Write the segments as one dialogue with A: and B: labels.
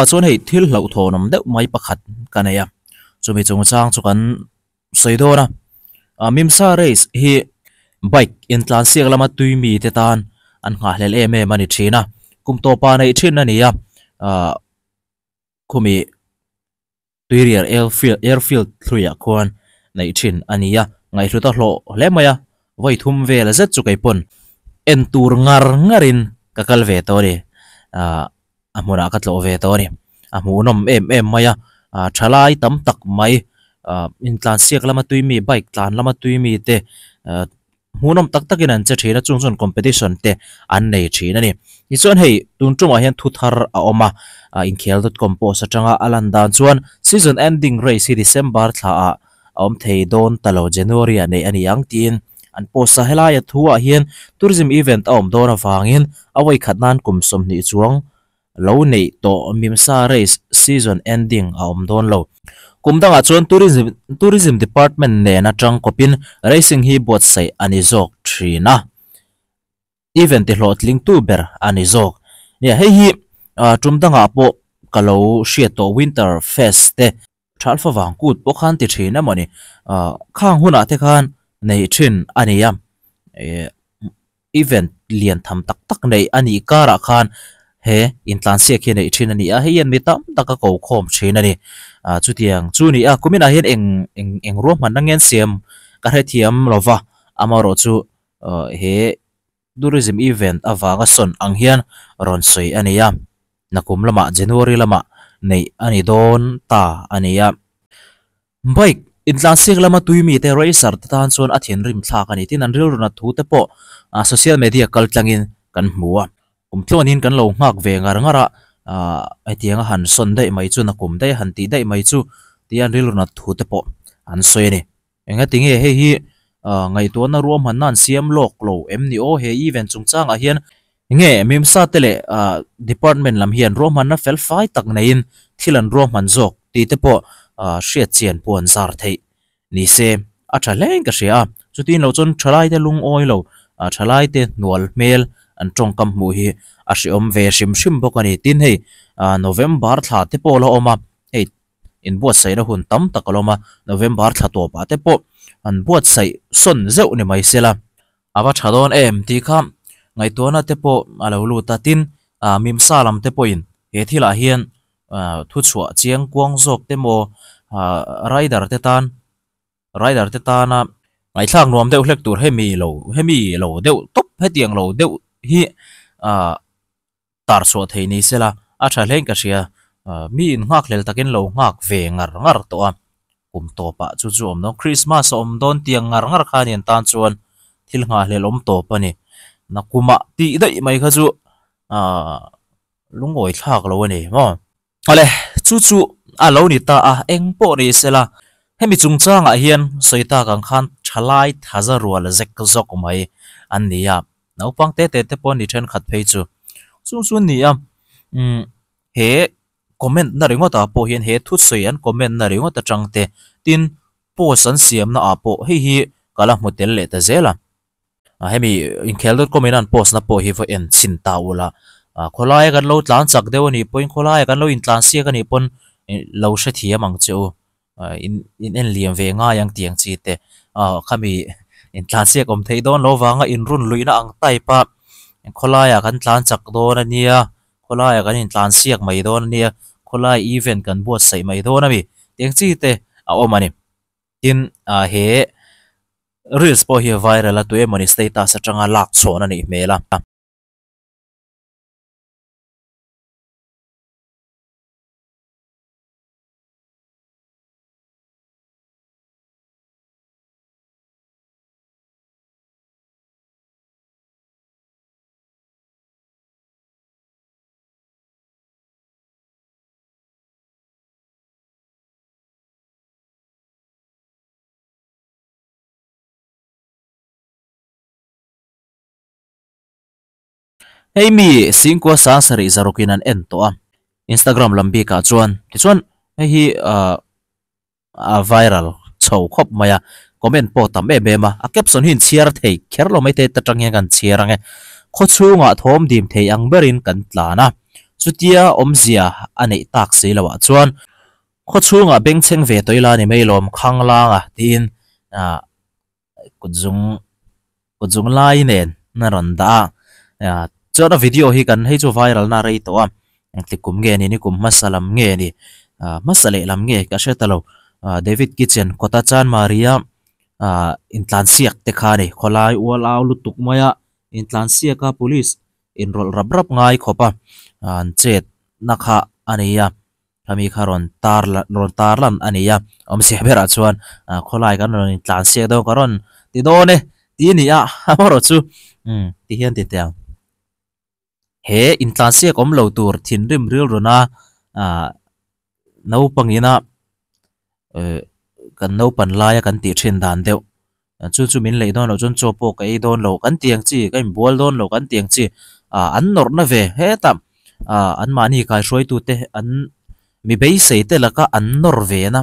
A: Chuan hei thil hlauhthawn awm deuh mai pakhat ka nei a, chumi chungchang chu kan sawi dawn a. Mimsa race hi bike intlansiak lama tui mite tan an nghahhlelh em em a ni thin a, kum tawpa neih thin a ni a, khumi Tuirial Airfield Airfield thluiah khuan neih thin a ni a, ngaihhlut a hlawh hle mai a, vawi thum vel zet chu kei pawn en tur ngar ngarin ka kal ve tawh a ni, ah a hmunah ka tlawh ve tawh a ni, a hmuhnawm em em mai a, ah thalai tam tak mai ah intlansiak lama tui mi bike tlan lama tui mi te ah Hmuhnawm tak takin an che thin a, chung chuan competition te an nei thin a ni. Tichuan hei tun tumah hian thu thar a awm a, inkhel dot com post atanga a lan dan chuan season ending race hi December thla ah a awm thei dawn ta lo, January ah neih a ni ang tiin an post a. Helaia thu ah hian tourism event a awm dawn avangin a vawikhat nan kum 20 chuang lo neih tawh Mimsa race season ending a awm dawn lo. Kum dangah chuan tourism tourism department nen atang kawpin racing hi buatsaih a ni zawk thin a, event ti hlawhtlingtu ber a ni zawk. Nia hei hi tum dangah pawh ka lo hriat tawh winter fest te Thalfa vang kut pawh khan ti thin emaw ni khang hunah te khan nei thin a ni a, event lian tham tak tak neih a nih karah khan he intlansiak hi neih thin a ni a, hei hian mi tam tak a ko khawm thin a ni. Chutiang chu ni a, kuminah hian eng eng eng ruahmanna nge an siam ka hrethiam lova, amaherawhchu he Tourism event avanga sawn ang hian rawn sawi a ni a, nakum lamah January lamah neih a ni dawn ta a ni a. Bike intlansiak lama tui mite racer te tan chuan a thinrim thlak a ni tin an rilru nat thu te pawh social media kal tlangin kan hmu a. Kum tluanin kan lo nghak ve ngar ngar a, hetianga han sawn daih mai chu nakum daih han tih daih mai chu tia an rilru nat thu te pawh an sawi a ni. Engati nge hei hi ngaihtuahna ruahmanna an siam lawk lo em ni aw? He event chungchangah hian nge Mimsa te leh department lam hian ruahmanna fel fai tak neiin thil an ruahman zawk tih te pawh hriat chian pawh an zar theih ni se a tha hle in ka hria a. Chutin lo chuan thalaite lungawi lo, thalaite hnual hmel an tawngkam hmuh hi a hreawm ve hrim hrim bawk a ni. Tin hei November thla te pawh la awm a, hei inbuatsaihna hun tam tak a lawm a, November thla tawpah te pawh an buatsaih sawn zeuh ni mai sela. A va tha dawn em tih kha ngaihtuahna te pawh a lo lut a, tin Mimsa lam te pawhin he thilah hian thuchhuah chiang kuang zawk te maw rider te tan rider te tana ngaihthlak nuam deuh hlek tur hemi lo hemi lo deuh tawp hetiang lo deuh hi tar chhuah thei ni sela a tha hlein ka hria. Mi in nghak hlel takin lo nghak ve ngar ngar tawh a, kum tawpah chu chu awm dawn, Christmas a awm dawn tiang ngar ngar kha anian tan chuan thil nghahhlel awm tawp a ni. Nakumah tih daih mai kha chu lungawi thlak lo a ni maw? Awle, chu chu a lo ni ta a, eng pawh ni sela hemi chungchangah hian sawi tak ang khan thalai thaza rual zek zawk mai an ni a, naupang te te te pawh ni thenkhat phei chu chung chu an ni a, umm he comment na ringawt ah pawh hian he thusawi an comment na ringawt atang te tin post an siam na ah pawh hei hi ka la hmu tel leh ta zel a. Hemi inkhel dot com in an post na pawh hi va en chhin ta ula khawlaia kan lo tlan chak deuh a nih pawhin khawlaia kan lo intlan siak a nih pawn lo hrethiam ang che u in in en liam ve ngai ang tih ang chi te khami intlan siak awm theih dawn lo vanga in run luihna ang type a khawlaia kan tlan chak dawn a nia khawlaia kan intlan siak mai dawn a nia khawlai event kan buatsaih mai dawn a mi tih ang chi te a awm a ni. Tin, he reels pawh hi viral a, tu emawni status atanga lak chhawn a nih hmel a. Hei mi Singkua sang sarih zarukin an en tawh a, Instagram lam bikah chuan tichuan hei hi ah a viral chho khawp mai a, comment pawh tam em em a, a caption hi in chhiar thei kher lo mai te ta tang hian kan chhiar ang e, khawchhungah thawm dim thei ang berin kan tlan a. Chutia awmzia a neih tak si loh ah chuan khaw chhungah bengchheng ve tawh ila ni mai lawm khanglang a tiin ah kut zung kut zung lai nen a rawn dah a ah chuan a video hi kan hei chu viral na rei tawh a engtik kum nge ni ni kum hmasa lam nge ni ah hmasa leh lam nge ka hre ta lo ah David kitchen kawta Chanmari a ah intlansiak te kha a ni khawlai ual au lutuk mai a intlansiak a police inrawlh rap rap ngai khawp a an chet na kha a ni a khami kha rawn tar rawn tar lan a ni a awmzia berah chuan ah khawlai kan rawn intlansiak dawn ka rawn ti dawn e tih a ni a amaherawh chu umm ti hian ti teh ang he intlansiak awm lo tur thinrim rilruna ah naupang ina eh kan naupan laia kan tih thin dan deuh Chu chu min leih dawn loh chuan chaw pawh ka ei dawn lo kan ti ang chi, ka inbual dawn lo kan ti ang chi. Ah an nawrhna ve hetah ah anmahni kaihruaitute an mi beisei te laka an nawr ve na,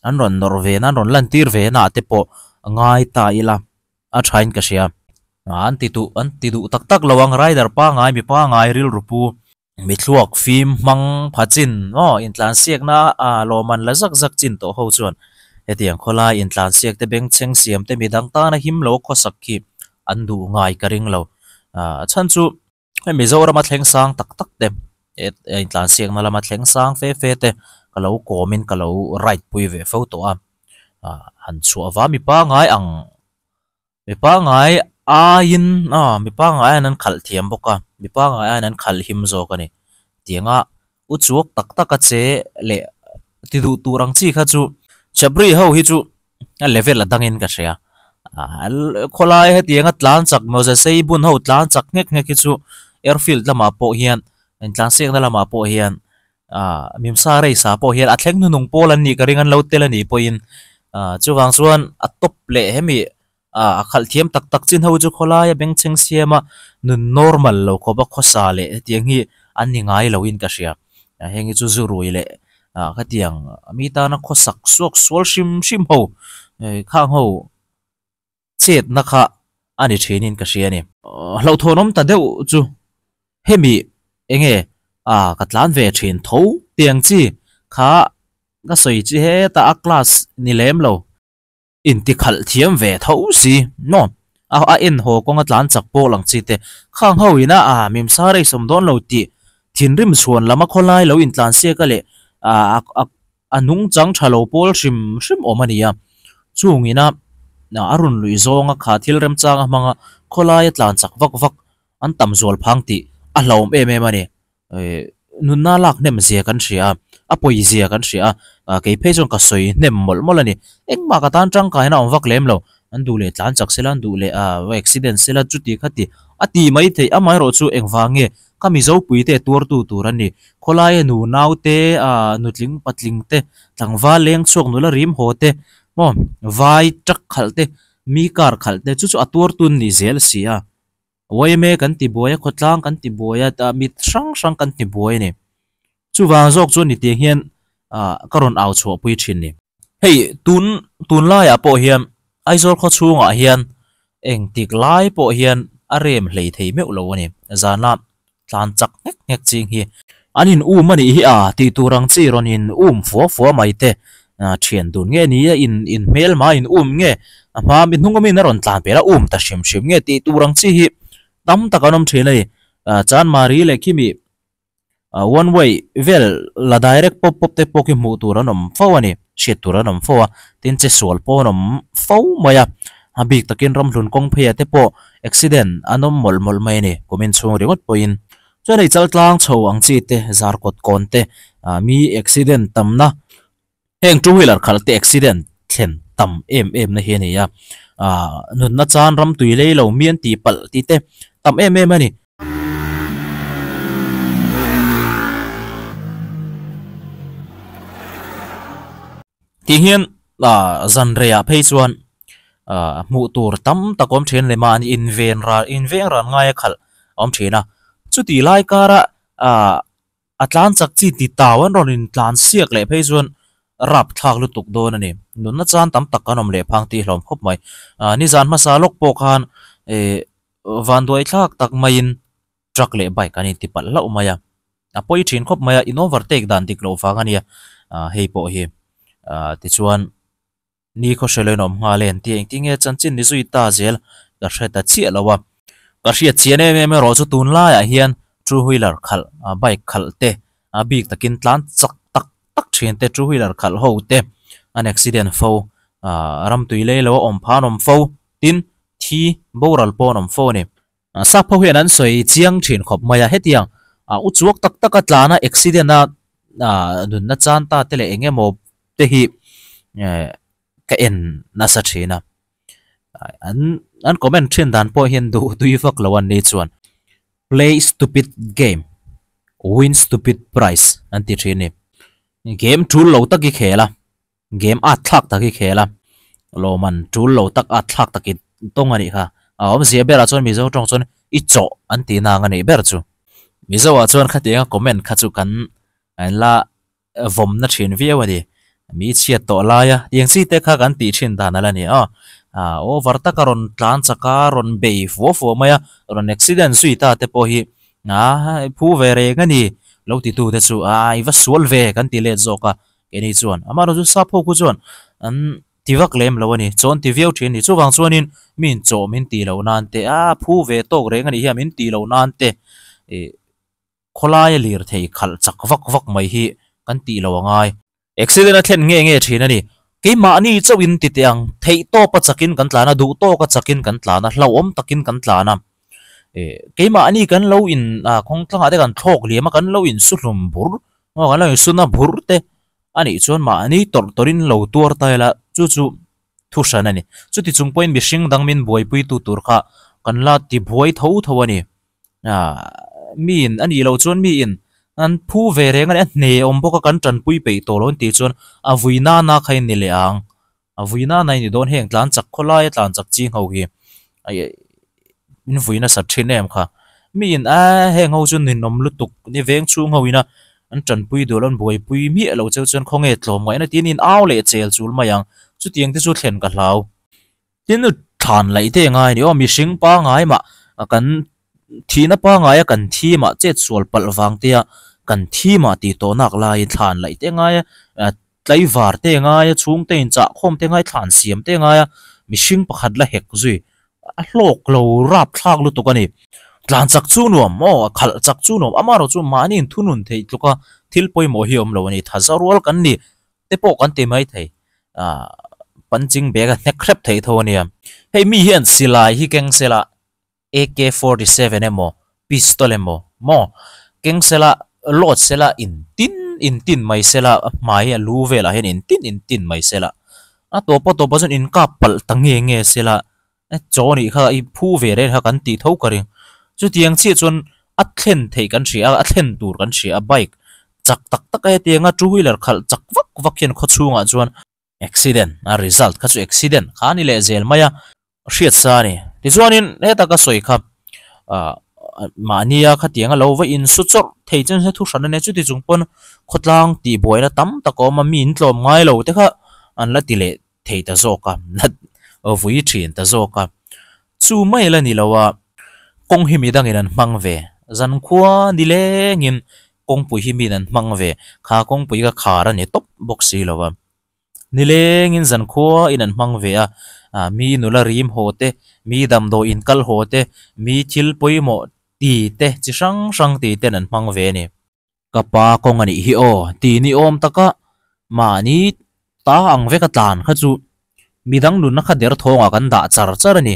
A: an rawn nawr ve na, an rawn lantir ve na ah te pawh ngai ta ila a thain ka hria. An ti duh an ti duh tak tak lo ang rider pangai mi pangai rilru pu. Mi thluak fim hmang pha chin maw intlansiakna a lawmman la zak zak chin tawh ho chuan hetiang khawlai intlansiak te bengchheng siam te midang tana him lo khawsak khi an duh ngai ka ring lo. A chhan chu hei Mizorama thleng sang tak tak te intlansiakna lama thleng sang fe fe te ka lo kawmin ka lo ride pui ve fo tawh a, han chhuah va mi pangai ang Mi pangngai aiin aw mi pangngai aiin an khalh thiam bawk a, mi pangngai aiin an khalh him zawk a ni. Tianga u chuak tak tak a che leh ti duh tur ang chi kha chu Chapri ho hi chu a level a dangin ka hria. Khawlai hetianga tlan chak mawza sei bun ho tlan chak nghek nghek hi chu airfield lamah pawh hian intlansiakna lamah pawh hian ah mimsa race ah pawh hian a thleng hnunung pawl an nih ka ring an lo tel a nih pawhin ah chuvang chuan a top leh hemi ah a khalh thiam tak tak chin ho chu khawlaia bengchheng siama nun normal lo khawp a khawsa leh hetiang hi an ni ngai lo in ka hria ah heng hi chu zu rui leh ah khatiang mi tana khawsak suak sual hrim hrim ho khang ho. Chetna kha a ni thinin ka hria a ni. Hlauhthawn awm ta deuh chu hemi enge a ka tlan ve thin tho tiang chi kha ka sawi chi hetah a class ni lem lo. Intikhalh thiam ve tho si maw a en haw kawnga tlan chak pawh lang chi te khang ho ina a mimsa race awm dawn lo tih thinrim chhuan lama khawlai lo intlansiak a leh a nungchang tha lo pawl hrim hrim awm a ni a, chungina a rawn luih zawnga kha thil remchang a hmanga khawlaia tlan chak vak vak an tam zual phang tih a hlauhawm em em a ni. Nunna lak hnem zia kan hria a, a pawi zia kan hria a, kei phei chuan ka sawi hnem mawlh mawlh a ni. Engmah ka tan tangkaina a awm vak lem lo, an duh leh tlan chak sela, an duh leh accident sela chuti kha ti a ti mai theih amaherawh chu engvang nge Ka Mizopui te tuartu tur an ni. Khawlaia nu nau te, nutling patling te, tlangval leng chhuak nula rim haw te, maw vai truck khalh te, mi car khalh te chu chu a tuartu an nih zel a si a. Yma kan ti buai a, khawtlang kan ti buai a, mit hrang hrang kan ti buai a ni. Chuvang zawk chuan ni tiang hian ka rawn au chhuahpui thin ni. Hei tun tunlaiah pawh hian Aizawl khaw chhungah hian engtik lai pawh hian a rem hlei thei meuh lo a ni. Zana tlan chak nghek nghek ching hi an in um a nih hi a tih tur ang chi rawn in um fua fua mai te thian dun nge ni a in in hmelma in um nge a hma mi hnung awmin a rawn tlan pel a um ta hrim hrim nge tih tur ang chi hi tam tak an awm thin a ni. Chanmari leh khimi One way vel la direct pawp pawp te pawh khi hmuh tur an awm fo a ni, hriat tur an awm fo a, tin che sual pawh an awm fo mai a, a bik takin ramhlun kawng pheiah te pawh accident an awm mawlh mawlh mai a ni, kumin chhung ringawt pawhin. Chuan hei chaltlang chho ang chi te, zarkawt kawn te, mi accident tamna Heng two wheeler khalh te accident thlen tam em em na hi a ni a, aah nunna chan ram tui lei lo mi an tih palh tih te tam em em a ni. Tih hian aah zan reiah phei chuan aah hmuh tur tam tak awm thin leh mahni inven ran inveng ran ngaia khalh a awm thin a, chutih lai kara aah A tlan chak chi ti tau an rawn in tlan siak leh phei chuan rap thlak lutuk dawn a ni. Nunna chan tam tak kan awm leh phang tih hlawm khawp mai. Nizan hmasa lawk pawh khan van duai thlak tak maiin truck leh bike an inti palh hlauh mai a. A pawi thin khawp mai a, in overtake dan dik loh vang a nia hei pawh hi. Tichuan ni khaw hre lo in awm nghal e an ti a, engtin nge chanchin ni zui ta zel ka hre ta chiah lo a. Ka hriat chian em em erawh chu tunlaiah hian two wheeler khalh bike khalh te a bik takin tlan chak tak tak thin te two wheeler khalh ho te an accident fo ah ramtui lei lo a awm phah an awm fo tin thi boral pawh an awm fo a ni. Sap ho hian an sawi chiang thin khawp mai a hetiang ah u chuak tak tak a tlan a accident a ah nunna chan ta te leh eng emaw te hi eh ka en nasa thin a an an comment thin dan pawh hian duh tui vak lo an ni chuan play stupid game win stupid prize an ti thin a ni game tul lo tak i khel a game at thlak tak i khel a lawmman tul lo tak at thlak tak i tawng a nih kha a awmzia berah chuan mizo tawng chuan i chawh an tih nang a nih ber chu mizo ah chuan khatianga comment kha chu kan la vawmna thin viau a ni. Mi chhiat tawh laia tiang chi te kha kan tih thin dan a la ni a. Ah over taka rawn tlan chak a, rawn bei fua fua mai a, rawn accident zui ta te pawh hi ah phu ve reng a ni. Lo ti tu te chu ah i va sual ve kan ti let zawk a keini chuan. Amaherawhchu sap ho khu chuan an ti vak lem lo a ni, chawn ti viau thin a ni. Chuvang chuanin mi inchawh min tih loh nan te ah phu ve tawk reng a nih hian min tih loh nan te ih Khawlaia lirthei khalh chak vak vak mai hi kan tih lo a ngai. Accident a thlen nge nge thin a ni. Keimahni chauhin ti teh ang, theih tawpa chakin kan tlan a, duh tawka chakin kan tlan a, hlauhawm takin kan tlan a. Eh, keimahni kan lo in ah kawng tlangah te kan thlawk liam a, kan lo insu hlum bur, aw kan lo insu na bur te a nih chuan mahni tawrh tawrhin lo tuar ta ila chu chu thu hran a ni. Chuti chung pawhin mihring dang min buaipuitu tur kha kan la ti buai tho tho a ni. Ah miin a nih loh chuan miin an phu ve reng a ni a hne awm bawk a kan tanpui peih tawh lo an tih chuan a vui nana kha in ni leh ang a vui nana in ni dawn heng tlan chak khawlai a tlan chak ching ho hi in vui nasat thin em kha miin a heng ho chu ninawm lutuk ni veng chhung ho ina an tanpui duh lo an buaipui miah lo cheu chuan khawnge tlawm ngaihna tiin in au leh chel chul mai ang chutiang te chu thlen ka hlau. Tin thlan laih te ngai a ni aw, mihring pangai mah kan thihna pangaia kan thi mah chet sual palh vang te a kan thi mah tih tawh nak laiin thlan laih te ngai a, tlaivar te ngai a, chhungte inchah khawm te ngai, thlan siam te ngai a, mihring pakhat la hek zui a hlawk lo rap thlak lutuk a ni. Tlan chak chu nuam aw, a khalh chak chu nuam, amaherawh chu mahni inthunun theih tluka thil pawimawh hi a awm lo a ni, tha za rual kan ni. te pawh kan ti mai thei ah punching bag a hnek hrep theih tho ania hei mi hian silai hi keng sela A_K 47 emaw pistol emaw maw keng sela load sela in tin in tin mai sela a hmai a lu velah hian in tin in tin mai sela a tawp a tawpah chuan in kap palh ta nge nge sela chaw nih kha i phu ve reng kha kan tih tho ka ring chutiang chiah chuan a thlen theih kan hria a a thlen tur kan hria a bike chak tak tak a hetiang a two wheeler khalh chak vak vak hian khaw chhungah chuan accident a result kha chu accident kha a ni leh zel mai a hriat sa a ni tichuanin heta ka sawi kha ah mahnia khatiang a lo va insu chawrh thei chuan thu hran a nia chuti chung pawn khawtlang tihbuaina tam tak a awm a mi in tlawm ngai lo te kha an la ti leh thei ta zawk a, vui thin ta zawk a. Chu mai la ni lo a, kawng hi midangin an hmang ve. Zankhua nilengin kawngpui hi miin an hmang ve. Kha kawngpui ka khar a ni tawp bawk si lo a. Nilengin zankhua in an hmang ve a, mi nula rim haw te, mi damdawi in kal haw te, mi thil pawimawh ti te chi hrang hrang ti ten an hmang ve a ni. Ka pa kawng a nih hi aw ti ni awm taka mahni ta ang veka tlan kha chu midang nunna kha derthawngah kan dah char char a ni.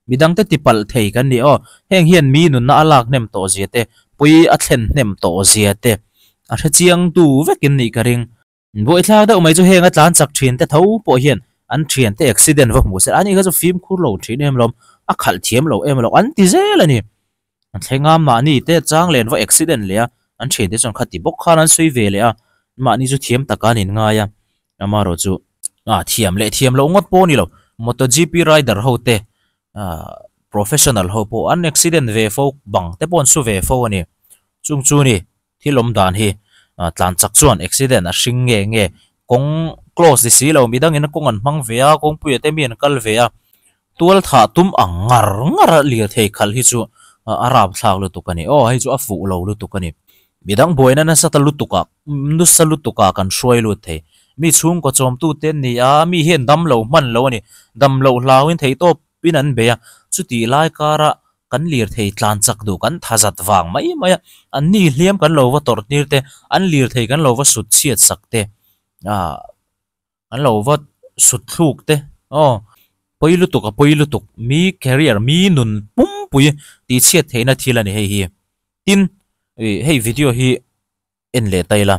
A: Midangte tipalh thei kan ni aw. Heng hian mi nunna a lak hnem tawh zia te, pawi a thlen hnem tawh zia te a hrechiang tu vekin nih ka ring. Buaithlak deuh mai chu heng a tlan chak thin te tho pawh hian an thian te accident va hmuh se ani kha chu fimkhur lo thin em lawm, a khalh thiam lo em lawm an ti zel a ni. An thleng a, mahni te chang len va accident leh a, an thian te chuan khati bawk khan an sawi ve leh a, mahni chu thiam taka an inngai a, amaherawh chu ah thiam leh thiam loh ngawt pawh a ni lo, MotoGP rider ho te ah professional ho pawh an accident ve fo bang te pawh an su ve fo a ni, chung chu ni. Thil awm dan hi tlan chak chuan accident a hring nge nge kawng close ni si lo midangin a kawng an hmang ve a kawngpuia te mi an kal ve a tual thah tum ang ngar ngar a lirthei khalh hi chu a rap thlak lutuk a ni aw hei chu a fuh lo lutuk a ni. Midang buaina nasa ta lutuk ah nasa lutuk ah kan hruai lut thei. Mi chhungkaw chawmtu te an ni a, mi hian dam lo hman lo a ni. Dam loh hlauin theihtawp in an bei a, chutih lai kara kan lirthei tlan chak duh kan tha zat vang mai mai a, an ni hliam kan lo va tawrh tir te, an lirthei kan lo va sut chhiat sak te ah an lo va sut thluk te aw pawi lutuk a pawi lutuk mi career mi nun pumpui tih chhiat theihna thil a ni hei hi tin ih hei video hi en leh ta ila.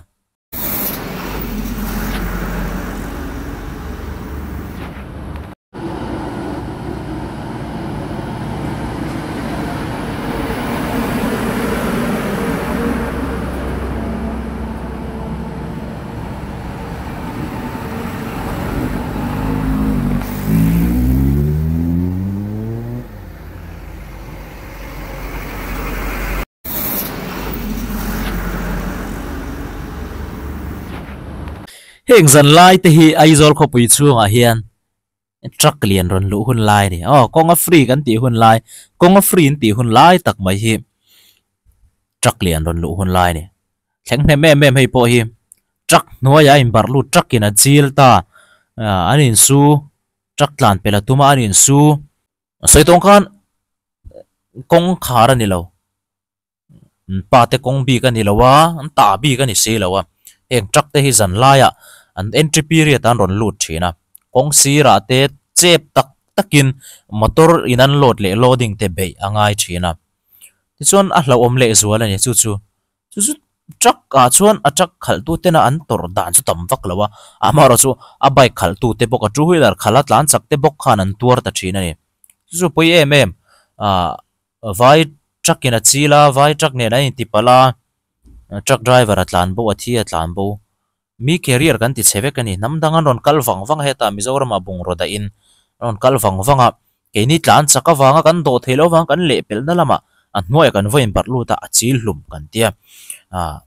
A: Heng zan lai te hi Aizawl khawpui chhungah hian truck lian rawn luh hun lai a ni. Aw kawnga free kan tih hun lai kawnga free an tih hun lai tak mai hi truck lian rawn luh hun lai a ni. Thleng hnem em em hei pawh hi truck hnuaiah a inbarh lut truck in a chil ta an insu truck tlan pelh a tum a an insu sawi tawng khan kawngkhar a ni lo. An pa te kawng bik a ni lo a, an ta bik a ni si lo a, heng truck te hi zan laiah an entry period ah an rawn lut thin a, kawng sirah te chep tak takin motor in an load leh loading te beih a ngai thin a, tichuan a hlauhawm leh zual a ni chu chu, chu chu truck ah chuan a truck khalh tu tena an tawrh dan chu tam vak lo a, amaherawh chu a bike khalh tu te bawk a two wheeler khalh a tlan chak te bawk khan an tuar ta thin a ni, chu chu pawi em em ah. Vai truck in a chil a, vai truck nen an inti palh a, truck driver a tlan bo a thi a tlan bo. Mi carrier kan ti chhe vek a ni, hnam dang an rawn kal vang vang a hetah Mizoram ah bungraw dah in an rawn kal vang vang a, keini tlan chak avanga kan dawh theih loh avang kan lehpelhna lamah a hnuaiah kan vawiin barh lut a, a chil hlum kan tia ah.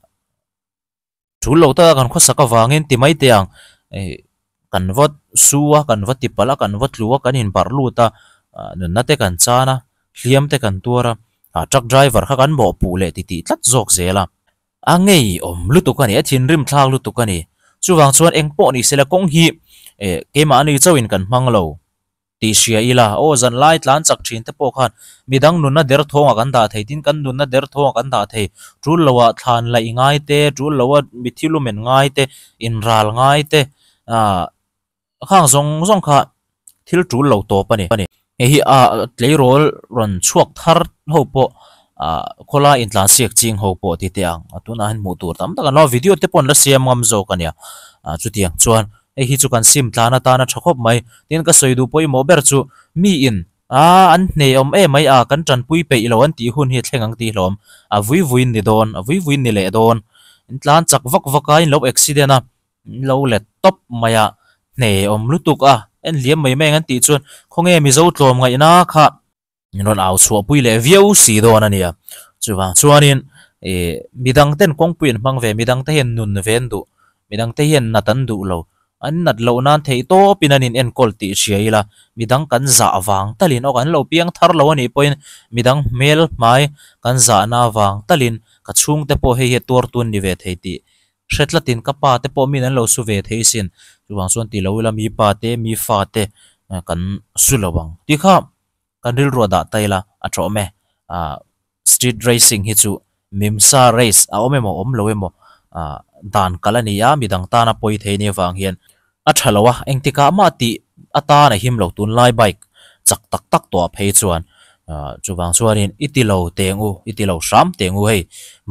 A: Tul lo taka kan khawsak avangin ti mai teh ang ih kan va su a kan va ti palh a kan va tlu a kan inbarh lut a nunna te kan chan a hliam te kan tuar a ah truck driver kha kan mawhpuh leh ti tih tlat zawk zel a. A ngeiawm lutuk a ni a thinrim thlak lutuk a ni chuvang chuan eng pawh ni sela kawng hi eh keimahni chauhin kan hmang lo. Tih hria ila, aw zan lai tlan chak thin te pawh khan midang nunna der thawngah kan dah thei, tin kan nunna der thawngah kan dah thei, tul loah thlan laih ngai te, tul loa mithi lumen ngai te, inral ngai te, ah khang zawng zawng kha thil tul lo tawp a ni. Hei hi ah tleirawl rawn chhuak thar ho pawh ah khawlai intlansiak ching ho pawh ti teh ang, tunah hian hmuh tur tam tak an awm a, video te pawh an la siam ngam zawk a nia, ah chutiang chuan Hei hi chu kan sim tlan atana tha khawp mai. Tin, ka sawi duh pawimawh ber chu miin a an hne awm em mai a, kan tanpui peih lo an tih hun hi a thleng ang tih hlawm. A vui vuiin ni dawn, a vui vuiin ni leh dawn. In tlan chak vak vak a, in lo accident a, in lo let tawp mai a, hne awm lutuk a, en hliam mai mai ang an tih chuan khawnge Mizo tlawm ngaihna kha. Min rawn au chhuahpui leh viau si dawn a nia. Chuvang chuanin ih midang ten kawngpui an hmang ve, midang te hian nun ve an duh, midang te hian nat an duh lo. An nat loh nan theih tawpin an inenkawl tih hria ila, midang kan zah vang talin aw kan lo piang thar lo a nih pawhin midang hmel hmai kan zahna vang talin ka chhungte pawh hei hi a tuar tun ni ve thei tih hre tlatin ka pa te pawh min an lo su ve thei sin. Chuvang chuan ti lo ila mi pa te mi fa te kan su lo ang tih kha. Kan rilru a dah ta ila a tawm e. Ahh street racing hi chu mimsa race a awm emaw awm lo emaw ahh dan kalh a ni a, midang tana pawi thei nia vang hian a tha lo a, engtikah mah tih atan a him lo tunlai bike chak tak tak tawh ah phei chuan ahh chuvang chuanin i ti lo teng u, i ti lo hram teng u hei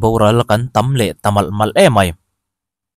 A: boral kan tam leh ta malh malh em mai.